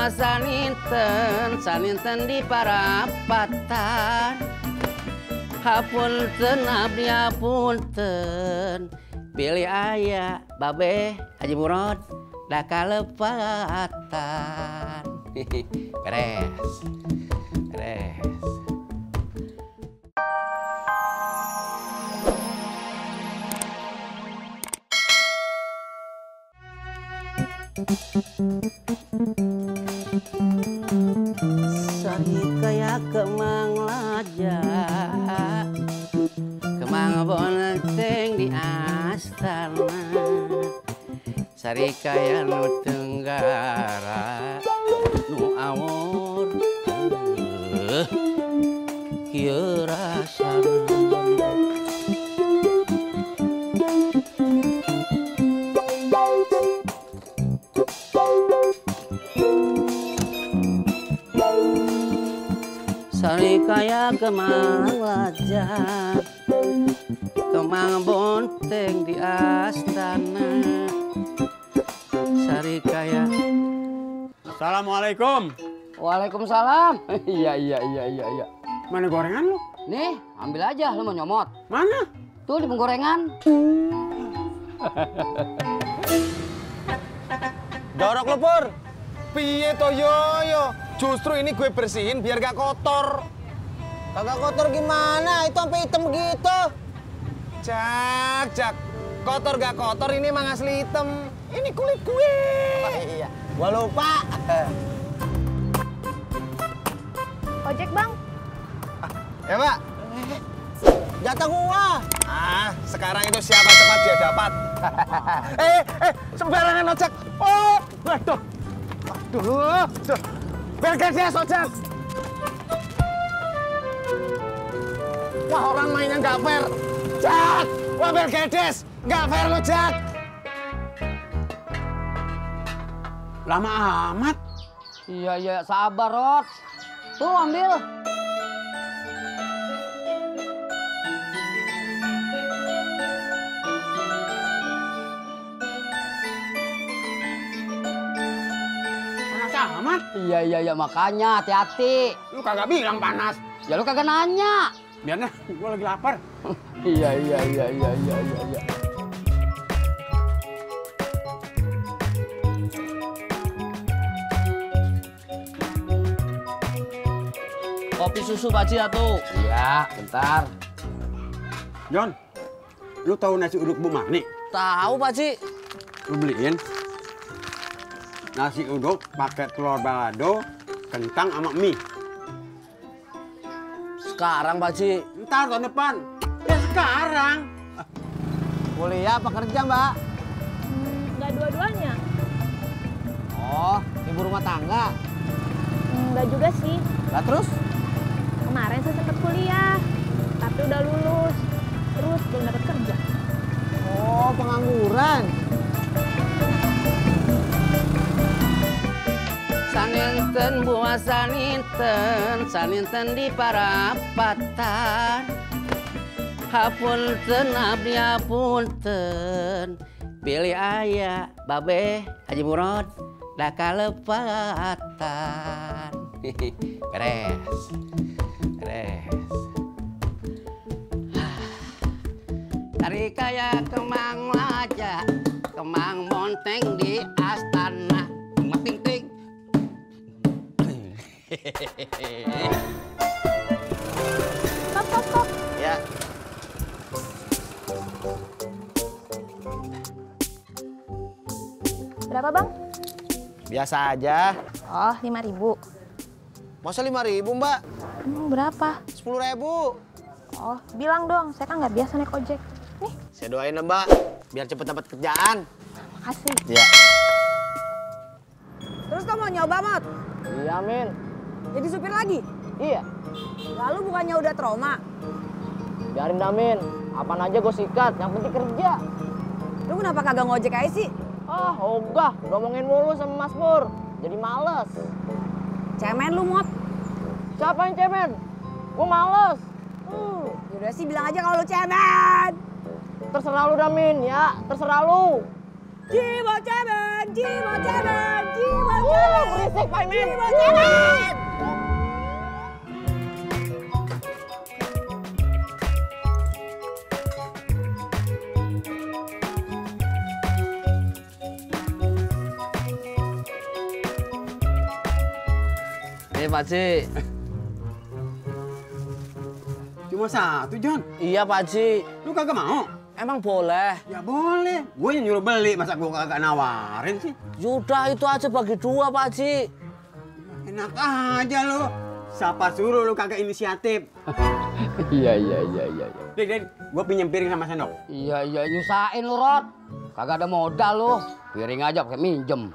buah saninten di parapatan. Hapunten abdi hapunten, pilih aya babe Haji Murad da kalepatan. Beres. Beres. Sari kayak kemang laja, kemang bonteng di astana. Sari kayak nu tenggara, nu awor, kieu rasana. Sari kayak kemang wajah, kemang bonteng di astana. Sari kayak. Assalamualaikum. Waalaikumsalam. Iya. Mana gorengan lu? Nih, ambil aja, lu mau nyomot. Mana? Tuh di penggorengan. Dorok lo Pur. Piye to yo? Justru ini gue bersihin biar gak kotor. Kagak kotor gimana? Itu sampai hitam gitu. Jak. Kotor gak kotor ini emang asli hitam. Ini kulit gue. Oh, iya. Gua lupa. Ojek, Bang. Ya, Pak. Jatah gua. Sekarang itu siapa cepat dia dapat. Sembarangan ojek. Oh, waduh. Aduh. Bergeses ojek. Wah, orang mainnya nggak fair. Jak. Wah, bergedes. Nggak fair lo, Jak. Lama amat. Iya, sabar, Rod. Tuh, ambil. Panas amat. Iya, makanya hati-hati. Lu kagak bilang panas. Ya lu kagak nanya. Biarnya, gua lagi lapar. Iya. Kopi susu Pak Haji atuh. Iya, bentar. John, lu tahu nasi uduk Bu Mani? Tahu Pak Haji. Lu beliin nasi uduk pakai telur balado, kentang sama mie. Sekarang Pak Haji. Ntar tahun depan. Ya sekarang. Kuliah apa kerja, Mbak? Nggak dua-duanya. Oh, ibu rumah tangga. Nggak juga sih. Lah terus? Kemarin saya sempat kuliah, tapi udah lulus. Terus belum dapat kerja. Oh, pengangguran. Saninten buah saninten di parapatan. Hapunten abdi hapunten, pilih aya babe Haji Murad da kalepatan. Beres. Tari kayak kemang laja, kemang monteng di astana. Ting. Stop. Ya. Berapa, Bang? Biasa aja. Oh, 5.000. Masa 5.000, Mbak? Emang berapa? 10.000. Oh, bilang dong. Saya kan nggak biasa naik ojek. Nih, Saya doain, Mbak, biar cepet dapat kerjaan. makasih. Iya. Terus kamu mau nyoba, Mot? Iya, Min. Jadi supir lagi? Iya. Lalu bukannya udah trauma? Biarin dah, Min. Apaan aja gue sikat, yang penting kerja. Lu kenapa kagak ngojek aja sih? Ah, ogah. Ngomongin mulu sama Mas Pur. Jadi males. Cemen lu, Mot. Siapa yang cemen? Gue males. Yaudah sih bilang aja kalau lu cemen. Terserah lu dah, Min, ya. Terserah lu. Jiwo cemen, jiwo cemen, jiwo cemen. Berisik, Pak Imin. Jiwo cemen. Nih Pak Haji. Cuma satu, John. Iya Pak Haji. Lu kagak mau? Emang boleh? Ya boleh. Gue yang nyuruh beli, masa gue kagak nawarin sih? Yaudah itu aja bagi 2 Pak Haji. Enak aja lu. Siapa suruh lu kagak inisiatif? Iya. Dik, gue pinjem piring sama sendok. Iya, nyusahin lu, Rod. Kagak ada modal lu. Piring aja pakai minjem.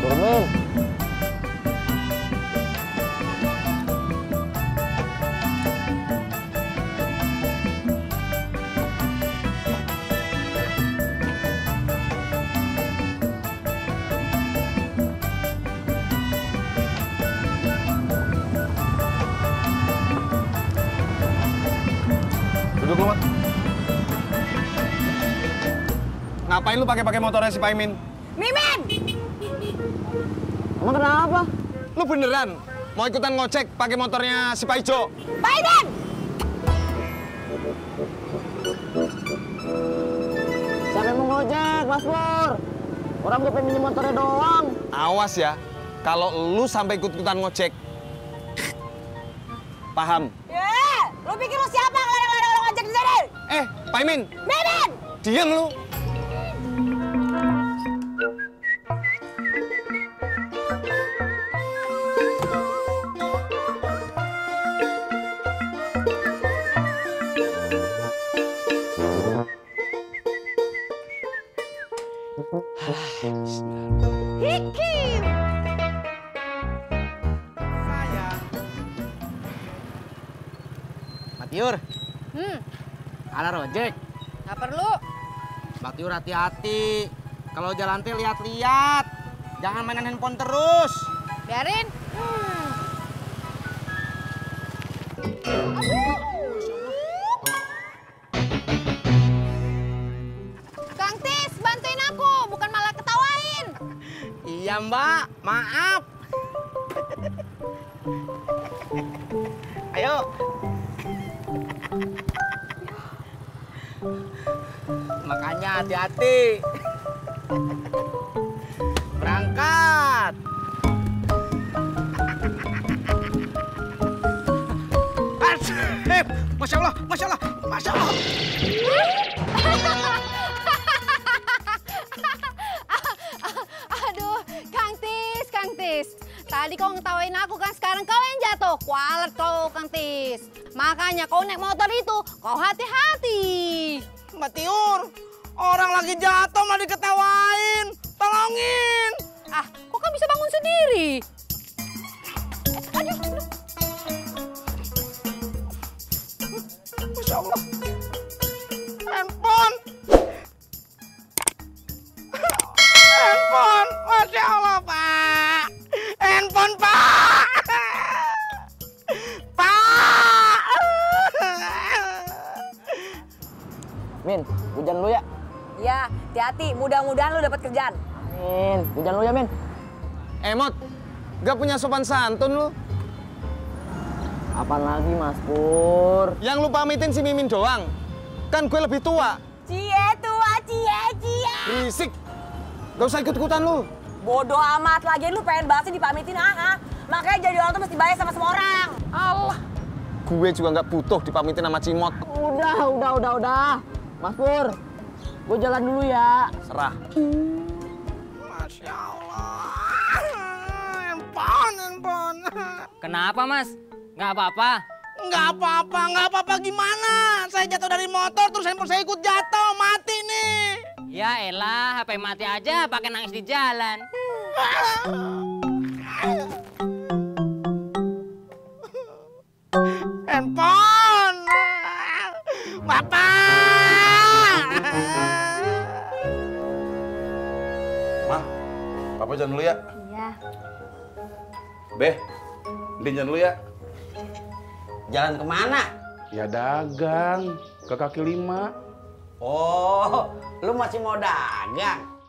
Turunin. Duduk lu, Mot. Ngapain lu pakai motornya si Pak Imin? Mimin! Emang kenapa? Lu beneran mau ikutan ngojek pakai motornya si Pak Ijo? Pak Imin! Siapa yang mau ngojek, Mas Pur? Orang gue pengen minjem motornya doang. Awas ya, kalau lu sampai ikut-ikutan ngojek. Paham? Lu pikir lu siapa ngelarang-larang orang ngajak di sini? Pak Imin, Mimin! diam lu. Hiki! Matiur, ada rojek. Nggak perlu. Matiur hati-hati. Kalau jalan teh lihat-lihat. Jangan mainan handphone terus. Biarin. Kang Tis, bantuin aku, bukan malah ketawain. Iya Mbak, maaf. Ayo. Makanya hati-hati. Berangkat. Asik. Masya Allah, Masya Allah, Masya Allah. Aduh, Kang Tis. Tadi kau ngetawain aku kan, sekarang kau yang jatuh. Kualat kau, Kang Tis. Makanya kau naik motor itu, kau hati-hati. Mbak Tiur, orang lagi jatuh malah diketawain. Tolongin. Ah, kok kan bisa bangun sendiri? Aduh. Masya Allah. Handphone. Handphone. Masya Allah, Pak. Handphone, Pak. Pak. Min, hujan lu ya? Ya, hati-hati. Mudah-mudahan lu dapat kerjaan. Min, hujan lu ya, Min? Mot, gak punya sopan santun lu. Apaan lagi, Mas Pur? Yang lu pamitin si Mimin doang. Kan gue lebih tua. Cie tua, cie. Berisik. Gak usah ikut-ikutan lu. Bodoh amat, lagi lu pengen banget sih dipamitin, Makanya jadi orang tuh mesti baik sama semua orang. Allah. Gue juga nggak butuh dipamitin sama Cimot. Udah. Mas Pur, gue jalan dulu ya. Serah. Masya Allah. Handphone. Kenapa, Mas? Nggak apa-apa? Nggak apa-apa gimana? Saya jatuh dari motor, terus handphone saya ikut jatuh, mati nih. Ya elah, HP mati aja pakai nangis di jalan. Handphone. Bapak. Mah, Papa jalan dulu ya. Iya. Beh, Ndin jalan dulu ya. Jalan kemana? Ya dagang ke kaki lima. Oh, lu masih mau dagang?